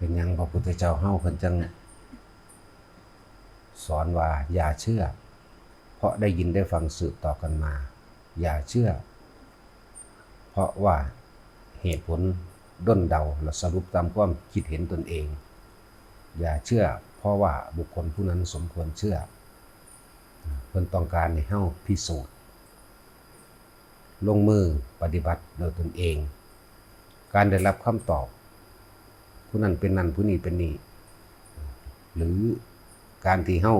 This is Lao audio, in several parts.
ເປັນຫຍັງພະພຸດທະເຈົ້າເຮົາເພິ່ນຈັ່ງສອນວ່າ ຢ່າເຊື່ອ ເພາະໄດ້ຍິນໄດ້ຟັງສືບຕໍ່ກັນມາ? ຢ່າເຊື່ອ ເພາະວ່າເຫດຜົນດົນເດົາ ແລະ ສະຫຼຸບຕາມຄວາມຄິດເຫັນຕົນເອງ. ຢ່າເຊື່ອ ເພາະວ່າບຸກຄົນຜູ້ນັ້ນສົມຄວນເຊື່ອ. ເພິ່ນຕ້ອງການໃຫ້ເຮົາພິສູດ ລົງມືປະຕິບັດດ້ວຍຕົນເອງ. ການໄດ້ຮັບຄຳຕອບ ຜູ້ນັ້ນເປັນນັ້ນ ຜູ້ນີ້ເປັນນີ້ ຫຼື ການທີ່ເຮົາ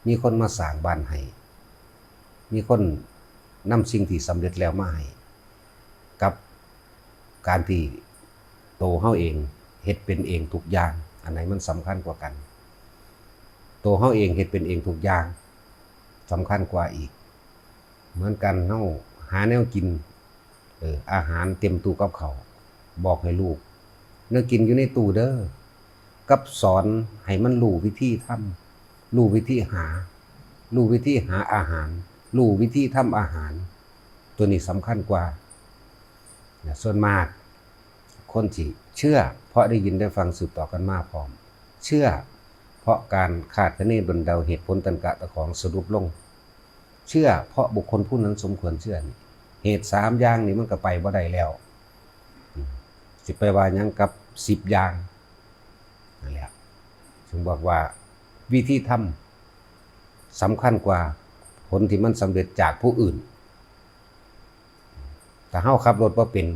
ມີຄົນມາສ້າງບ້ານໃຫ້, ມີຄົນນຳສິ່ງທີ່ສຳເລັດແລ້ວມາໃຫ້, ກັບການທີ່ໂຕເຮົາເອງເຮັດເປັນເອງທຸກຢ່າງ, ອັນໃດມັນສຳຄັນກວ່າກັນ? ໂຕເຮົາເອງເຮັດເປັນເອງທຸກຢ່າງ ສຳຄັນກວ່າອີກ. ເໝືອນກັນ ເຮົາຫາແນວກິນ ເອີ ອາຫານເຕັມຕູ້ກັບເຂົ້າ ບອກໃຫ້ລູກ ແນວກິນຢູ່ໃນຕູ້ເດີ ກັບສອນໃຫ້ມັນຮູ້ວິທີທຳ ຮູ້ວິທີຫາ ຮູ້ວິທີຫາອາຫານ ຮູ້ວິທີທຳອາຫານ ໂຕນີ້ສຳຄັນກວ່າ. ແລະ ສ່ວນມາກຄົນທີ່ເຊື່ອ ເພາະໄດ້ຍິນໄດ້ຟັງສືບຕໍ່ກັນມາພ້ອມ, ເຊື່ອເພາະການຄາດຄະເນດົນເດົາ ເຫດຜົນຕັນກະຕະຂອງສະຫຼຸບລົງ ເຊື່ອເພາະບຸກຄົນຜູ້ນັ້ນສົມຄວນເຊື່ອນີ້ ເຫດສາມຢ່າງນີ້ມັນກໍໄປບໍ່ໄດ້ແລ້ວ ອາ ຊິໄປວ່າຫຍັງກັບສິບຢ່າງ? ນັ້ນແຫຼະ ຈຶ່ງບອກວ່າວິທີທຳສຳຄັນກວ່າຜົນທີ່ມັນສຳເລັດຈາກຜູ້ອື່ນ. ຖ້າເຮົາຂັບລົດບໍ່ເປັນ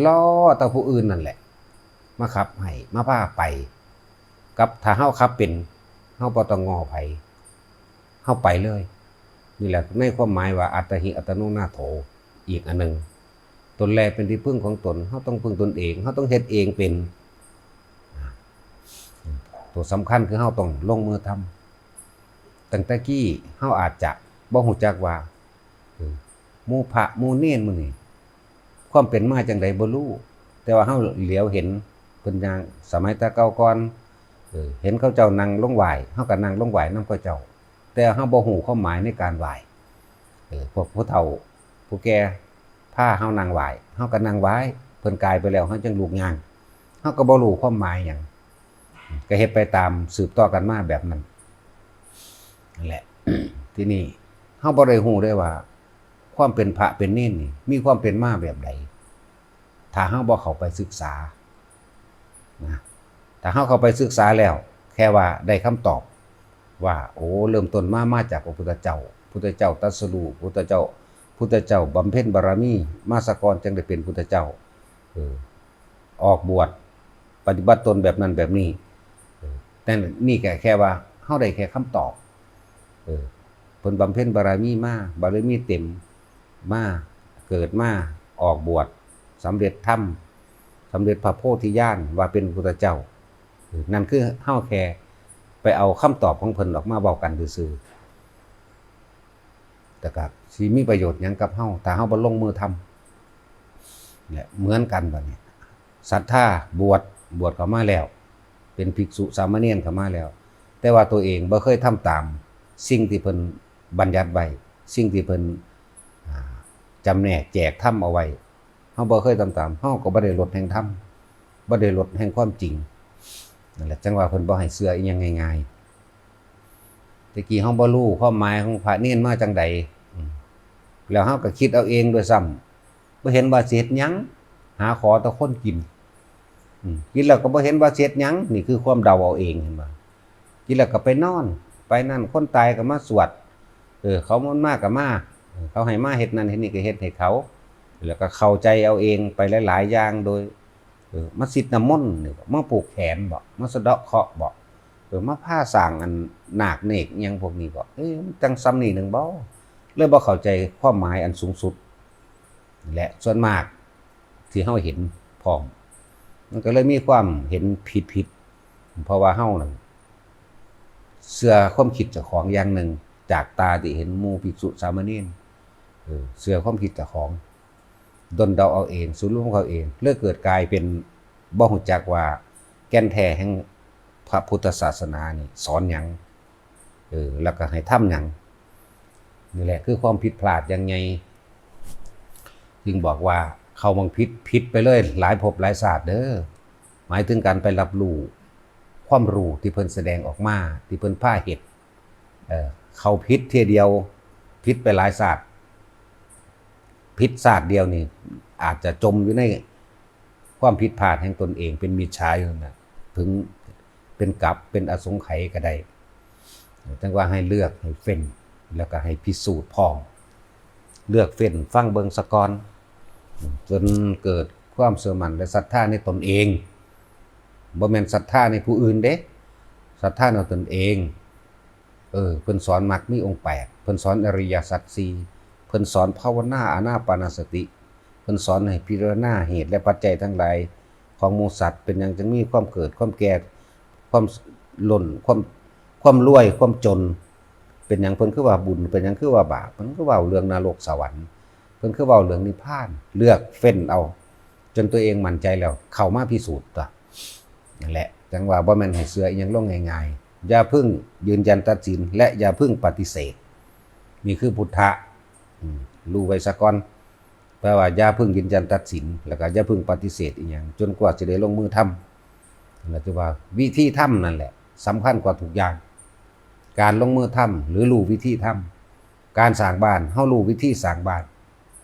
ລໍແຕ່ຜູ້ອື່ນນັ້ນແຫຼະມາຂັບໃຫ້ ມາພາໄປ, ກັບຖ້າເຮົາຂັບເປັນ ເຮົາບໍ່ຕ້ອງງໍ້ໃຜ ເຮົາໄປເລີຍ. ນີ້ແຫຼະ ໃນຄວາມໝາຍວ່າ ອັດຕະຫິ ອັດຕະໂນ ນາໂຖ ອີກອັນໜຶ່ງ ຕົນແລເປັນທີ່ເພິ່ງຂອງຕົນ, ເຮົາຕ້ອງເພິ່ງຕົນເອງ, ເຮົາຕ້ອງເຮັດເອງເປັນ. ອາ ຕົວສຳຄັນຄືເຮົາຕ້ອງລົງມືທຳ. ຕັ້ງແຕ່ກີ້ເຮົາອາດຈະບໍ່ຮູ້ຈັກວ່າ ເອີ ໝູ່ພະໝູ່ເນນມື້ນີ້ ຄວາມເປັນມາຈັ່ງໃດບໍ່ຮູ້, ແຕ່ວ່າເຮົາຫຼຽວເຫັນເພິ່ນຍ່າງ ສະໄໝແຕ່ເກົ່າກ່ອນ ເອີ ເຫັນເຂົາເຈົ້ານັ່ງລົງໄຫວ້ ເຮົາກໍນັ່ງລົງໄຫວ້ນຳເຂົາເຈົ້າ, ແຕ່ເຮົາບໍ່ຮູ້ຄວາມໝາຍໃນການໄຫວ້. ເອີ ພວກຜູ້ເຖົ້າຜູ້ແກ່ພາເຮົານັ່ງໄຫວ້ ເຮົາກໍນັ່ງໄຫວ້, ເພິ່ນກາຍໄປແລ້ວ ເຮົາຈຶ່ງລຸກຍ່າງ, ເຮົາກໍບໍ່ຮູ້ຄວາມໝາຍຫຍັງ. ກໍເຮັດໄປຕາມ ສືບຕໍ່ກັນມາແບບນັ້ນ ນັ້ນແຫຼະ. ທີນີ້ເຮົາບໍ່ໄດ້ຮູ້ເດ້ວ່າ ຄວາມເປັນພະເປັນເນນນີ້ ມີຄວາມເປັນມາແບບໃດ ຖ້າເຮົາບໍ່ເຂົ້າໄປສຶກສານະ. ຖ້າເຮົາເຂົ້າໄປສຶກສາແລ້ວ ແຄ່ວ່າໄດ້ຄຳຕອບວ່າ ໂອ້ ເລີ່ມຕົ້ນມາ ມາຈາກພະພຸດທະເຈົ້າ, ພຸດທະເຈົ້າຕັດສະຮູ້, ພຸດທະເຈົ້າ, ພຸດທະເຈົ້າບຳເພັນບາລະມີມາສາກ່ອນ ຈຶ່ງໄດ້ເປັນພຸດທະເຈົ້າ. ເອີ ອອກບວດ ປະຕິບັດຕົນແບບນັ້ນແບບນີ້. ເອີ ແຕ່ນີ້ກໍແຄ່ວ່າເຮົາໄດ້ແຄ່ຄຳຕອບ. ເອີ ເພິ່ນບຳເພັນບາລະມີມາ, ບາລະມີເຕັມມາ, ເກີດມາ, ອອກບວດ, ສຳເລັດທຳ, ສຳເລັດພະໂພທິຍານ ວ່າເປັນພຸດທະເຈົ້າ. ເອີ ນັ້ນຄືເຮົາແຄ່ໄປເອົາຄຳຕອບຂອງເພິ່ນອອກມາເວົ້າກັນຊື່ໆ. ແຕ່ກໍຊິມີປະໂຫຍດຫຍັງກັບເຮົາ ຖ້າເຮົາບໍ່ລົງມືທຳ? ແລະ ເໝືອນກັນບັດນີ້ ສັດທາບວດ, ບວດເຂົ້າມາແລ້ວ ເປັນພິກສຸສາມະເນນເຂົ້າມາແລ້ວ ແຕ່ວ່າຕົວເອງບໍ່ເຄີຍທຳຕາມສິ່ງທີ່ເພິ່ນບັນຍັດໄວ້, ສິ່ງທີ່ເພິ່ນ ອາ ຈຳແນກແຈກທຳເອົາໄວ້. ເຮົາບໍ່ເຄີຍທຳຕາມ ເຮົາກໍບໍ່ໄດ້ລົດແຫ່ງທຳ ບໍ່ໄດ້ລົດແຫ່ງຄວາມຈິງ. ນັ້ນແຫຼະ ຈັ່ງວ່າເພິ່ນບໍ່ໃຫ້ເຊື່ອອີ່ຫຍັງງ່າຍໆ. ແຕ່ກີ້ເຮົາບໍ່ຮູ້ຄວາມໝາຍຂອງພະເນນມາຈັ່ງໃດ ອືມ ແລ້ວເຮົາກໍຄິດເອົາເອງດ້ວຍຊ້ຳ, ບໍ່ເຫັນວ່າຊິເຮັດຫຍັງ ຫາຂໍແຕ່ຄົນກິນ. ອືມ ກິນແລ້ວກໍບໍ່ເຫັນວ່າຊິເຮັດຫຍັງ, ນີ້ຄືຄວາມເດົາເອົາເອງ ເຫັນບໍ່? ກິນແລ້ວກໍໄປນອນ ໄປນັ້ນ ຄົນຕາຍກໍມາສວດ ເອີ ເຂົາມາກໍມາ ເຂົາໃຫ້ມາເຮັດນັ້ນເຮັດນີ້ກໍເຮັດໃຫ້ເຂົາ ແລ້ວກໍເຂົ້າໃຈເອົາເອງໄປຫຼາຍໆຢ່າງ ໂດຍ ເອີ ມາຊິດນ້ຳມົນນີ້ບໍ ມາຜູກແຂນບໍ ມາສະເດາະເຄາະບໍ ເອີ ມາພາສ້າງອັນນາກເນກອີ່ຫຍັງພວກນີ້ບໍ ເອີ ມັນຈັ່ງສ່ຳນີ້ໜຶ່ງບໍ ເລີຍບໍ່ເຂົ້າໃຈຄວາມໝາຍອັນສູງສຸດ. ແລະ ສ່ວນມາກທີ່ເຮົາເຫັນພ້ອມ ມັນກໍເລີຍມີຄວາມເຫັນຜິດໆ ເພາະວ່າເຮົານັ້ນເຊື່ອຄວາມຄິດເຈົ້າຂອງຢ່າງໜຶ່ງ ຈາກຕາທີ່ເຫັນໝູ່ພິກສຸສາມະເນນ ເອີ ເຊື່ອຄວາມຄິດເຈົ້າຂອງ ດົນເດົາເອົາເອງ ສະຫຼຸບເອົາເອງ ເລີຍເກີດກາຍເປັນບໍ່ຮູ້ຈັກວ່າແກ່ນແທ້ແຫ່ງພະພຸດທະສາສະໜານີ້ສອນຫຍັງ. ເອີ ແລ້ວກໍໃຫ້ທຳຫຍັງ? ນີ້ແຫຼະຄືຄວາມຜິດພລາດຢ່າງໃຫຍ່ ຈຶ່ງບອກວ່າເຂົ້າໝ່ອງຜິດ ຜິດໄປເລີຍ ຫຼາຍພົບຫຼາຍຊາດເດີ້. ໝາຍເຖິງການໄປຮັບຮູ້ຄວາມຮູ້ທີ່ເພິ່ນສະແດງອອກມາ ທີ່ເພິ່ນພາເຮັດ ເອີ ເຂົ້າຜິດເທື່ອດຽວ ຜິດໄປຫຼາຍຊາດ ຜິດຊາດດຽວນີ້ ອາດຈະຈົມຢູ່ໃນຄວາມຜິດພາດແຫ່ງຕົນເອງ ເປັນມິດສາຢູ່ນັ້ນນະ ເຖິງເປັນກັບ ເປັນອະສົງໄຂກໍໄດ້. ຈັ່ງວ່າໃຫ້ເລືອກ ໃຫ້ເຟ້ນ ແລ້ວກໍໃຫ້ພິສູດພ້ອມ ເລືອກເຟ້ນຟັງເບິ່ງສາກ່ອນ ຈົນເກີດຄວາມເຊື່ອໝັ້ນ ແລະ ສັດທາໃນຕົນເອງ ບໍ່ແມ່ນສັດທາໃນຜູ້ອື່ນເດ້ ສັດທາໃນຕົນເອງ. ເອີ ເພິ່ນສອນມັກມີອົງແປດ ເພິ່ນສອນອະລິຍະສັດສີ່ ເພິ່ນສອນພາວະນາອານາປານະສະຕິ ເພິ່ນສອນໃຫ້ພິຈາລະນາເຫດ ແລະ ປັດໄຈທັງຫຼາຍຂອງໝູ່ສັດ ເປັນຫຍັງຈຶ່ງມີຄວາມເກີດ ຄວາມແກ່ ຄວາມລົ້ນ ຄວາມ ຄວາມລວຍ ຄວາມຈົນ ເປັນຫຍັງເພິ່ນຄືວ່າບຸນ ເປັນຫຍັງຄືວ່າບາບ ເພິ່ນຄືເວົ້າເລື່ອງນະລົກສະຫວັນ ເພິ່ນຄືເວົ້າເລື່ອງນິບພານ ເລືອກເຟ້ນເອົາ ຈົນຕົວເອງໝັ້ນໃຈແລ້ວ ເຂົ້າມາພິສູດຕົວະ ນັ້ນແຫຼະ. ຈັ່ງວ່າບໍ່ແມ່ນໃຫ້ເຊື່ອອີ່ຫຍັງລົງງ່າຍໆ ຢ່າເພິ່ງຢືນຢັນຕັດສິນ ແລະ ຢ່າເພິ່ງປະຕິເສດ ນີ້ຄືພຸດທະ ອືມ ຮູ້ໄວ້ສາກ່ອນ. ແປວ່າຢ່າເພິ່ງຢືນຢັນຕັດສິນ ແລ້ວກໍຢ່າເພິ່ງປະຕິເສດອີ່ຫຍັງ ຈົນກວ່າຊິໄດ້ລົງມືທຳ. ນັ້ນແຫຼະ ຖືວ່າວິທີທຳນັ້ນແຫຼະສຳຄັນກວ່າທຸກຢ່າງ. ການລົງມືທຳ ຫຼື ຮູ້ວິທີທຳ, ການສ້າງບ້ານ ເຮົາຮູ້ວິທີສ້າງບ້ານ,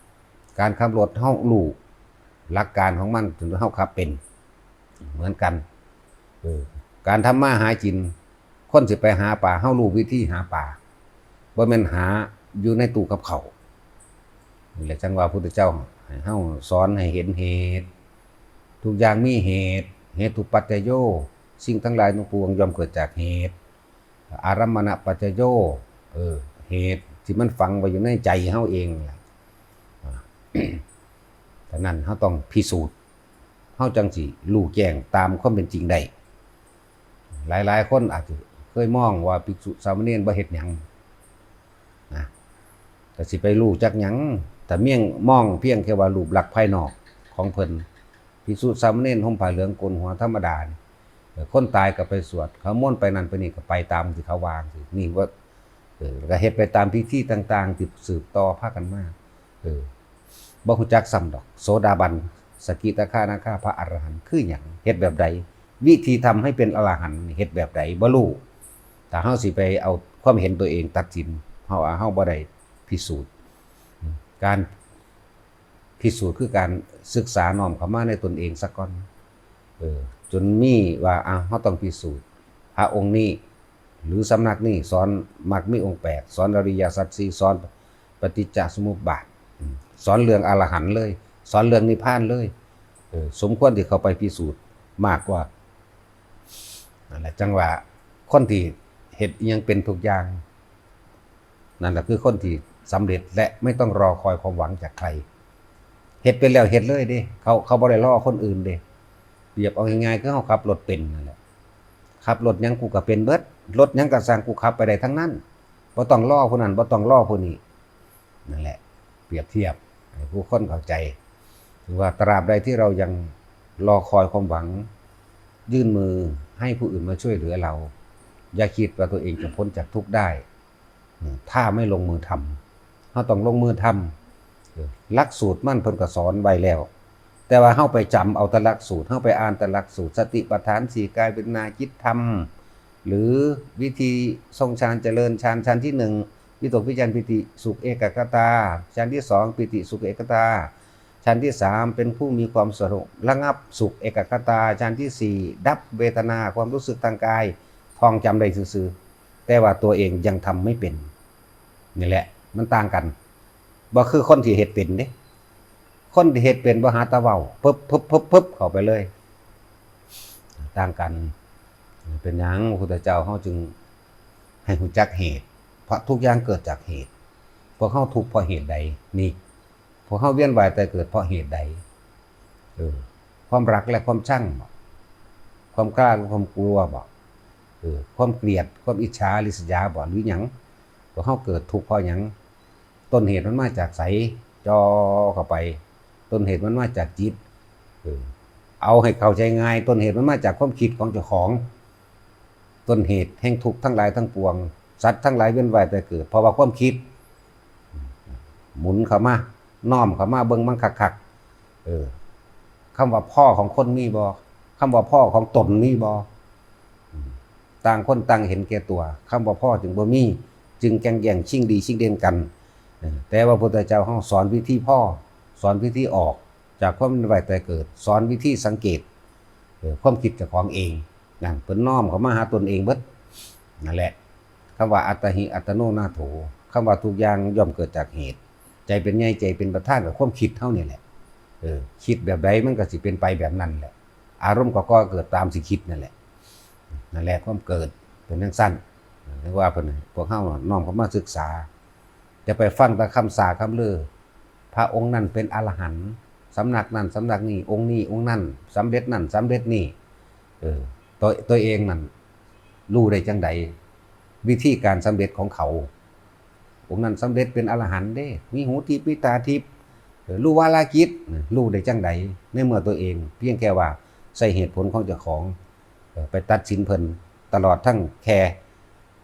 ການຂັບລົດ ເຮົາຮູ້ຫຼັກການຂອງມັນ ເຮົາຂັບເປັນ ເໝືອນກັນ. ເອີ ການທຳມາຫາກິນ ຄົນຊິໄປຫາປາ ເຮົາຮູ້ວິທີຫາປາ ບໍ່ແມ່ນຫາຢູ່ໃນຕູ້ກັບເຂົ້າ. ນີ້ແຫຼະ ຈັ່ງວ່າພຸດທະເຈົ້າໃຫ້ເຮົາສອນໃຫ້ເຫັນເຫດ ທຸກຢ່າງມີເຫດ ເຫຕຸປັດຈະໂຍ ສິ່ງທັງຫຼາຍທັງປວງຍ່ອມເກີດຈາກເຫດ ອາລັມມະນະປັດຈະໂຍ ເອີ ເຫດທີ່ມັນຝັງໄວ້ຢູ່ໃນໃຈເຮົາເອງນັ້ນແຫຼະ. ອາ ສະນັ້ນເຮົາຕ້ອງພິສູດ ເຮົາຈັ່ງຊິຮູ້ແຈ້ງຕາມຄວາມເປັນຈິງໄດ້. ຫຼາຍໆຄົນອາດຈະເຄີຍມອງວ່າພິກສຸສາມະເນນບໍ່ເຮັດຫຍັງນະ ກໍຊິໄປຮູ້ຈັກຫຍັງ ຖ້າມຽງ ມອງພຽງແຕ່ວ່າຮູບລັກພາຍນອກຂອງເພິ່ນ. ພິກສຸສາມະເນນຫົ່ມຜ້າເຫຼືອງໂກນຫົວທຳມະດານີ້ ເອີ ຄົນຕາຍກໍໄປສວດ ເຂົາມົນໄປນັ້ນໄປນີ້ ກໍໄປຕາມທີ່ເຂົາວ່າຈັ່ງຊີ້ ນີ້ວ່າ ເອີ ແລ້ວກໍເຮັດໄປຕາມພິທີຕ່າງໆທີ່ສືບຕໍ່ພາກັນມາ ເອີ ບໍ່ຮູ້ຈັກຊ້ຳດອກ ໂສດາບັນ ສະກິທາຄາ ອະນາຄາ ພະອະລະຫັນ ຄືຫຍັງ ເຮັດແບບໃດ ວິທີທຳໃຫ້ເປັນອະລະຫັນເຮັດແບບໃດ ບໍ່ຮູ້. ຖ້າເຮົາຊິໄປເອົາຄວາມເຫັນຕົວເອງຕັດສິນ ເຮົາ ເຮົາບໍ່ໄດ້ພິສູດ. ການພິສູດຄືການສຶກສານ້ອມເຂົ້າມາໃນຕົນເອງສາກ່ອນ ເອີ ຈົນມີວ່າ ອາ ເຮົາຕ້ອງພິສູດ ພະອົງນີ້ ຫຼື ສຳນັກນີ້ສອນມັກມີອົງແປດ ສອນອະລິຍະສັດສີ່ ສອນປະຕິດຈະສະມຸບບາດ ອືມ ສອນເລື່ອງອະລະຫັນເລີຍ ສອນເລື່ອງນິບພານເລີຍ ເອີ ສົມຄວນທີ່ເຂົ້າໄປພິສູດມາກກວ່າ. ນັ້ນແຫຼະ ຈັ່ງວ່າຄົນທີ່ເຮັດອີ່ຫຍັງເປັນທຸກຢ່າງ ນັ້ນລະຄືຄົນທີ່ສຳເລັດ ແລະ ໄມ່ຕ້ອງລໍຄອຍຄວາມຫວັງຈາກໃຄ. ເຮັດເປັນແລ້ວເຮັດເລີຍເດ້ ເຂົາ ເຂົາບໍ່ໄດ້ລໍຄົນອື່ນເດ້. ປຽບເອົາງ່າຍໆ ຄືເຮົາຂັບລົດເປັນນັ້ນແຫຼະ ຂັບລົດຫຍັງກູກໍເປັນເບິດ ລົດຫຍັງກໍຊ່າງ ກູຂັບໄປໄດ້ທັງນັ້ນ ບໍ່ຕ້ອງລໍຜູ້ນັ້ນ ບໍ່ຕ້ອງລໍຜູ້ນີ້. ນັ້ນແຫຼະ ປຽບທຽບໃຫ້ຜູ້ຄົນເຂົ້າໃຈ ຄືວ່າຕາບໃດທີ່ເຮົາຍັງລໍຄອຍຄວາມຫວັງ ຍື່ນມືໃຫ້ຜູ້ອື່ນມາຊ່ວຍເຫຼືອເຮົາ ຢ່າຄິດວ່າຕົວເອງຈະພົ້ນຈາກທຸກໄດ້ ຖ້າໄມ່ລົງມືທຳ. ເຮົາຕ້ອງລົງມືທຳ ຫຼັກສູດມັນເພິ່ນກໍສອນໄວ້ແລ້ວ ແຕ່ວ່າເຮົາໄປຈຳເອົາແຕ່ຫຼັກສູດ ເຮົາໄປອ່ານແຕ່ຫຼັກສູດ ສະຕິປັດຖານສີ່ ກາຍ ເວທະນາ ຈິດ ທຳ ຫຼື ວິທີຊົງຊານ ຈະເລີນຊານ ຊານທີໜຶ່ງ ວິຕົກ ວິຈານ ປີຕິ ສຸກ ເອກະກະຕາ ຊານທີສອງ ປີຕິ ສຸກ ເອກະກະຕາ ຊານທີສາມ ເປັນຜູ້ມີຄວາມສະຫງົບ ລະງັບ ສຸກ ເອກະກະຕາ ຊານທີສີ່ ດັບເວທະນາ ຄວາມຮູ້ສຶກທາງກາຍ ທ່ອງຈຳໄດ້ຊື່ໆ ແຕ່ວ່າຕົວເອງຍັງທຳໄມ່ເປັນ. ນີ້ແຫຼະ ມັນຕ່າງກັນ ບໍ່ຄືຄົນທີ່ເຮັດເປັນເດ້. ຄົນທີ່ເຮັດເປັນບໍ່ຫາແຕ່ເວົ້າ ປຶບໆໆໆ ເຂົ້າໄປເລີຍ ຕ່າງກັນ. ເປັນຫຍັງພະພຸດທະເຈົ້າເຮົາຈຶ່ງໃຫ້ຮູ້ຈັກເຫດ? ເພາະທຸກຢ່າງເກີດຈາກເຫດ. ພວກເຮົາທຸກເພາະເຫດໃດ? ນີ້ ພວກເຮົາວຽນວ່າຍຕາຍເກີດເພາະເຫດໃດ? ເອີ ຄວາມຮັກ ແລະ ຄວາມຊັງບໍ? ຄວາມກ້າ ແລະ ຄວາມກົວບໍ? ເອີ ຄວາມກຽດ ຄວາມອິດສາ ລິດສະຢາບໍ ຫຼືຫຍັງ? ພວກເຮົາເກີດທຸກເພາະຫຍັງ? ຕົ້ນເຫດມັນມາຈາກໃສ? ຈໍ່ເຂົ້າໄປ ຕົ້ນເຫດມັນມາຈາກຈິດ. ເອີ ເອົາໃຫ້ເຂົ້າໃຈງ່າຍ ຕົ້ນເຫດມັນມາຈາກຄວາມຄິດຂອງເຈົ້າຂອງ. ຕົ້ນເຫດແຫ່ງທຸກທັງຫຼາຍທັງປວງ ສັດທັງຫຼາຍວຽນວ່າຍຕາຍເກີດ ເພາະວ່າຄວາມຄິດ. ໝູນເຂົ້າມາ ນ້ອມເຂົ້າມາເບິ່ງມັນຄັກໆ. ເອີ ຄຳວ່າພໍຂອງຄົນມີບໍ່? ຄຳວ່າພໍຂອງຕົນມີບໍ່? ອືມ ຕ່າງຄົນຕ່າງເຫັນແກ່ຕົວ, ຄຳວ່າພໍຈຶ່ງບໍ່ມີ, ຈຶ່ງແກ່ງແຍ່ງຊິງດີຊິງເດັ່ນກັນ. ເອີ ແຕ່ວ່າພະພຸດທະເຈົ້າເຮົາສອນວິທີພໍ, ສອນວິທີອອກຈາກຄວາມເປັນໄວແຕ່ເກີດ, ສອນວິທີສັງເກດ ເອີ ຄວາມຄິດເຈົ້າຂອງເອງ. ນັ້ນ ເພິ່ນນ້ອມເຂົ້າມາຫາຕົນເອງເບິດ. ນັ້ນແຫຼະ ຄຳວ່າອັດຕະຫິອັດຕະໂນນາໂຖ, ຄຳວ່າທຸກຢ່າງຍ່ອມເກີດຈາກເຫດ. ໃຈເປັນໃຫຍ່ ໃຈເປັນປະທານ ກໍຄວາມຄິດເຮົານີ້ແຫຼະ. ເອີ ຄິດແບບໃດ ມັນກໍຊິເປັນໄປແບບນັ້ນແຫຼະ. ອາລົມກໍກໍ່ເກີດຕາມທີ່ຄິດນັ້ນແຫຼະ. ນັ້ນແຫຼະ ຄວາມເກີດເປັນຈັ່ງຊັ້ນ. ເອີ ເຖິງວ່າເພິ່ນ ພວກເຮົານ້ອມເຂົ້າມາສຶກສາ, ຢ່າໄປຟັງແຕ່ຄຳສ້າຄຳລື. ພະອົງນັ້ນເປັນອະລະຫັນ, ສຳນັກນັ້ນສຳນັກນີ້, ອົງນີ້ອົງນັ້ນ, ສຳເລັດນັ້ນສຳເລັດນີ້. ເອີ ຕົວ ຕົວເອງນັ້ນຮູ້ໄດ້ຈັ່ງໃດ ວິທີການສຳເລັດຂອງເຂົາ? ອົງນັ້ນສຳເລັດເປັນອະລະຫັນເດ້, ມີຫູທິບ ມີຕາທິບ, ເອີ ຮູ້ວາລະຈິດ, ຮູ້ໄດ້ຈັ່ງໃດ ໃນເມື່ອຕົວເອງພຽງແຄ່ວ່າໃຊ້ເຫດຜົນຂອງເຈົ້າຂອງ ເອີ ໄປຕັດສິນເພິ່ນ, ຕະຫຼອດທັງແຄ່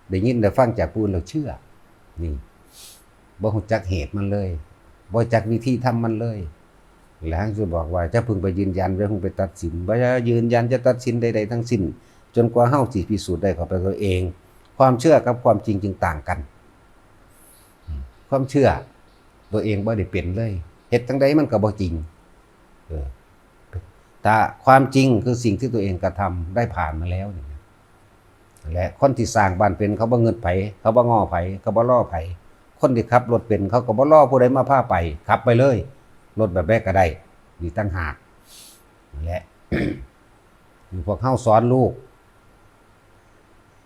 ໄດ້ຍິນໄດ້ຟັງຈາກຜູ້ອື່ນແລ້ວເຊື່ອ? ນີ້ ບໍ່ຮູ້ຈັກເຫດມັນເລີຍ, ບໍ່ຈັກວິທີທຳມັນເລີຍ. ແລ້ວເຮົາຊິບອກວ່າ ຢ່າເພິ່ງໄປຢືນຢັນ, ຢ່າເພິ່ງໄປຕັດສິນ, ບໍ່ ຢ່າຢືນຢັນ, ຢ່າຕັດສິນໃດໆທັງສິ້ນ, ຈົນກວ່າເຮົາຊິພິສູດໄດ້ເຂົ້າໄປຕົວເອງ. ຄວາມເຊື່ອກັບຄວາມຈິງຈຶ່ງຕ່າງກັນ. ຄວາມເຊື່ອຕົວເອງບໍ່ໄດ້ເປັນເລີຍ, ເຮັດຈັ່ງໃດມັນກໍບໍ່ຈິງ. ເອີ ຖ້າຄວາມຈິງຄືສິ່ງທີ່ຕົວເອງກະທຳໄດ້ຜ່ານມາແລ້ວນີ້ນະ. ແລະ ຄົນທີ່ສ້າງບ້ານເປັນ ເຂົາບໍ່ງຶດໃຜ, ເຂົາບໍ່ງໍ້ໃຜ, ເຂົາບໍ່ລໍໃຜ. ຄົນທີ່ຂັບລົດເປັນ ເຂົາກໍບໍ່ລໍຜູ້ໃດມາພາໄປ, ຂັບໄປເລີຍ, ລົດແບບໃດກໍໄດ້. ນີ້ຕ່າງຫາກ. ແລະ ພວກເຮົາສອນລູກ,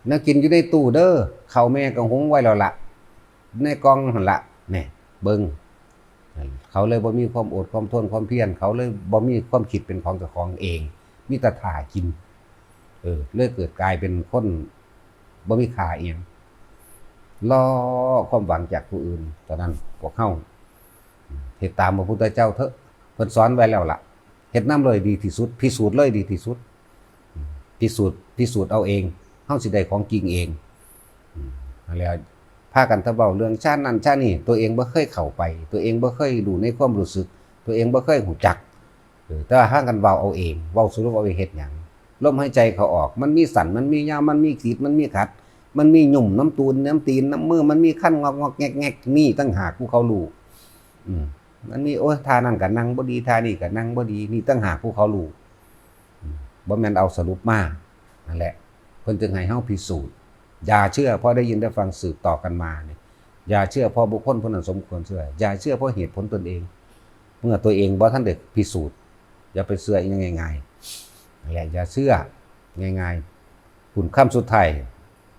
ແນວກິນຢູ່ໃນຕູ້ເດີ, ເຂົ້າແມ່ກໍຫຸງໄວ້ແລ້ວລະ, ໃນກ່ອງຫັ້ນລະ. ແນ່ ເບິ່ງ, ເຂົາເລີຍບໍ່ມີຄວາມອົດຄວາມທົນຄວາມພຽນ, ເຂົາເລີຍບໍ່ມີຄວາມຄິດເປັນຂອງເຈົ້າຂອງເອງ, ມີແຕ່ຖ້າກິນ. ເອີ ເລີຍເກີດກາຍເປັນຄົນບໍ່ມີຄ່າອີ່ຫຍັງ, ລໍຄວາມຫວັງຈາກຜູ້ອື່ນ. ຕອນນັ້ນພວກເຮົາເຮັດຕາມພະພຸດທະເຈົ້າເຖາະ, ເພິ່ນສອນໄວ້ແລ້ວລະ, ເຮັດນຳເລີຍດີທີ່ສຸດ, ພິສູດເລີຍດີທີ່ສຸດ. ພິສູດ, ພິສູດເອົາເອງ, ເຮົາຊິໄດ້ຂອງຈິງເອງ. ອືມ ຫັ້ນແຫຼະ ພາກັນແຕ່ເວົ້າເລື່ອງຊານນັ້ນຊານນີ້, ຕົວເອງບໍ່ເຄີຍເຂົ້າໄປ, ຕົວເອງບໍ່ເຄີຍຮູ້ໃນຄວາມຮູ້ສຶກ, ຕົວເອງບໍ່ເຄີຍຮູ້ຈັກ. ເອີ ແຕ່ວ່າພາກັນເວົ້າເອົາເອງ, ເວົ້າສະຫຼຸບເອົາເອງເຮັດຫຍັງ? ລົມຫາຍໃຈເຂົ້າອອກ ມັນມີສັ້ນ, ມັນມີຍາວ, ມັນມີຂິດ, ມັນມີຂັດ, ມັນມີຫຍຸ້ມນຳຕູນ, ນຳຕີນ, ນຳມື, ມັນມີຄັນງອກໆແງກໆ, ນີ້ຕ່າງຫາກຜູ້ເຂົາຮູ້. ອືມ ມັນມີ ໂອ້ຍ ທ່ານັ້ນກໍນັ່ງບໍ່ດີ, ທ່ານີ້ກໍນັ່ງບໍ່ດີ, ນີ້ຕ່າງຫາກຜູ້ເຂົາຮູ້. ອືມ ບໍ່ແມ່ນເອົາສະຫຼຸບມາ. ນັ້ນແຫຼະ ເພິ່ນຈຶ່ງໃຫ້ເຮົາພິສູດ. ຢ່າເຊື່ອເພາະໄດ້ຍິນໄດ້ຟັງສືບຕໍ່ກັນມານີ້, ຢ່າເຊື່ອເພາະບຸກຄົນຜູ້ນັ້ນສົມຄວນເຊື່ອ, ຢ່າເຊື່ອເພາະເຫດຜົນຕົນເອງ. ເມື່ອຕົວເອງບໍ່ທັນໄດ້ພິສູດ, ຢ່າໄປເຊື່ອອີ່ຫຍັງງ່າຍໆ ແລະ ຢ່າເຊື່ອງ່າຍໆ. ຄຸນຄຳສຸດທ້າຍ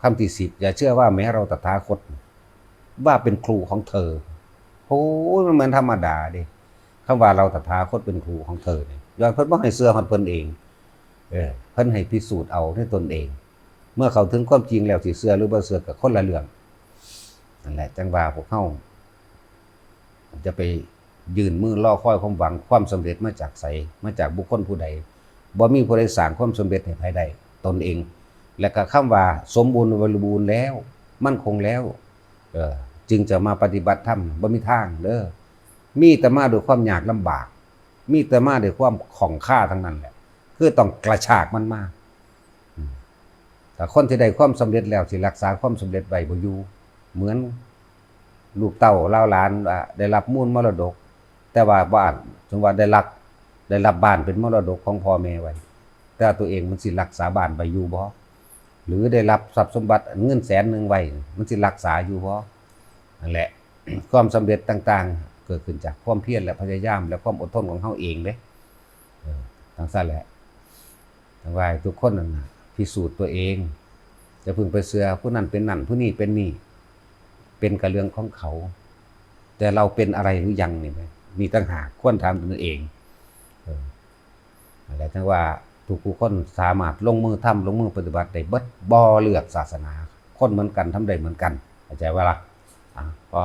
ຄຳທີສິບ ຢ່າເຊື່ອວ່າແມ້ເຮົາຕະຖາຄົດ ວ່າເປັນຄູຂອງເທີ. ໂອ້ຍ ມັນແມ່ນທຳມະດາເດ້ ຄຳວ່າເຮົາຕະຖາຄົດເປັນຄູຂອງເທີນີ້ ຍ້ອນເພິ່ນບໍ່ໃຫ້ເຊື່ອຮອດເພິ່ນເອງ. ເອີ ເພິ່ນໃຫ້ພິສູດເອົາດ້ວຍຕົນເອງ. ເມື່ອເຂົ້າເຖິງຄວາມຈິງແລ້ວ ຊິເຊື່ອຫຼືບໍ່ເຊື່ອກໍຄົນລະເລື່ອງ. ນັ້ນແຫຼະ ຈັ່ງວ່າພວກເຮົາຈະໄປ ຍື່ນມືລໍຄອຍຄວາມຫວັງ, ຄວາມສຳເລັດມາຈາກໃສ? ມາຈາກບຸກຄົນຜູ້ໃດ? ບໍ່ມີຜູ້ໃດສ້າງຄວາມສຳເລັດໃຫ້ໃຜໄດ້, ຕົນເອງ. ແລະກະຄຳວ່າສົມບູນບໍລິບູນແລ້ວ, ໝັ້ນຄົງແລ້ວ, ເອີ ຈຶ່ງຈະມາປະຕິບັດທຳ, ບໍ່ມີທາງເດີ. ມີແຕ່ມາດ້ວຍຄວາມຍາກລຳບາກ, ມີແຕ່ມາດ້ວຍຄວາມຂ້ອງຄາທັງນັ້ນແຫຼະ, ຄືຕ້ອງກະຊາກມັນມາ. ອືມ ຖ້າຄົນທີ່ໄດ້ຄວາມສຳເລັດແລ້ວ ຊິຮັກສາຄວາມສຳເລັດໄວ້ບໍ່ຢູ່. ເໝືອນລູກເຕົ້າລາວຫຼານວ່າໄດ້ຮັບມູນມໍລະດົກ, ແຕ່ວ່າບ້ານ ສົມມຸດວ່າໄດ້ຮັບ, ໄດ້ຮັບບ້ານເປັນມໍລະດົກຂອງພໍ່ແມ່ໄວ້, ແຕ່ຕົວເອງມັນຊິຮັກສາບ້ານໄວ້ຢູ່ບໍ່? ຫຼືໄດ້ຮັບຊັບສົມບັດເງິນແສນໜຶ່ງໄວ້, ມັນຊິຮັກສາຢູ່ບໍ່? ນັ້ນແຫຼະ ຄວາມສຳເລັດຕ່າງໆ ເກີດຂຶ້ນຈາກຄວາມພຽນ ແລະ ພະຍາຍາມ ແລະ ຄວາມອົດທົນຂອງເຮົາເອງເດ້. ເອີ ຈັ່ງຊັ້ນແຫຼະ ຈັ່ງວ່າໃຫ້ທຸກຄົນນັ້ນນະ ພິສູດຕົວເອງ. ຢ່າເພິ່ງໄປເຊື່ອຜູ້ນັ້ນເປັນນັ້ນ ຜູ້ນີ້ເປັນນີ້, ເປັນກໍເລື່ອງຂອງເຂົາ, ແຕ່ເຮົາເປັນອະໄລຫຼືຍັງນີ້ ນີ້ຕ່າງຫາກຄວນຖາມຕົນເອງ. ເອີ ນັ້ນແຫຼະ ຈັ່ງວ່າທຸກຜູ້ຄົນສາມາດລົງມືທຳ ລົງມືປະຕິບັດໄດ້ເບິດ, ບໍ່ເລືອກສາສະໜາ, ຄົນເໝືອນກັນ ທຳໄດ້ເໝືອນກັນ. ເຂົ້າໃຈບໍ່ລະ? ອາ ພໍ.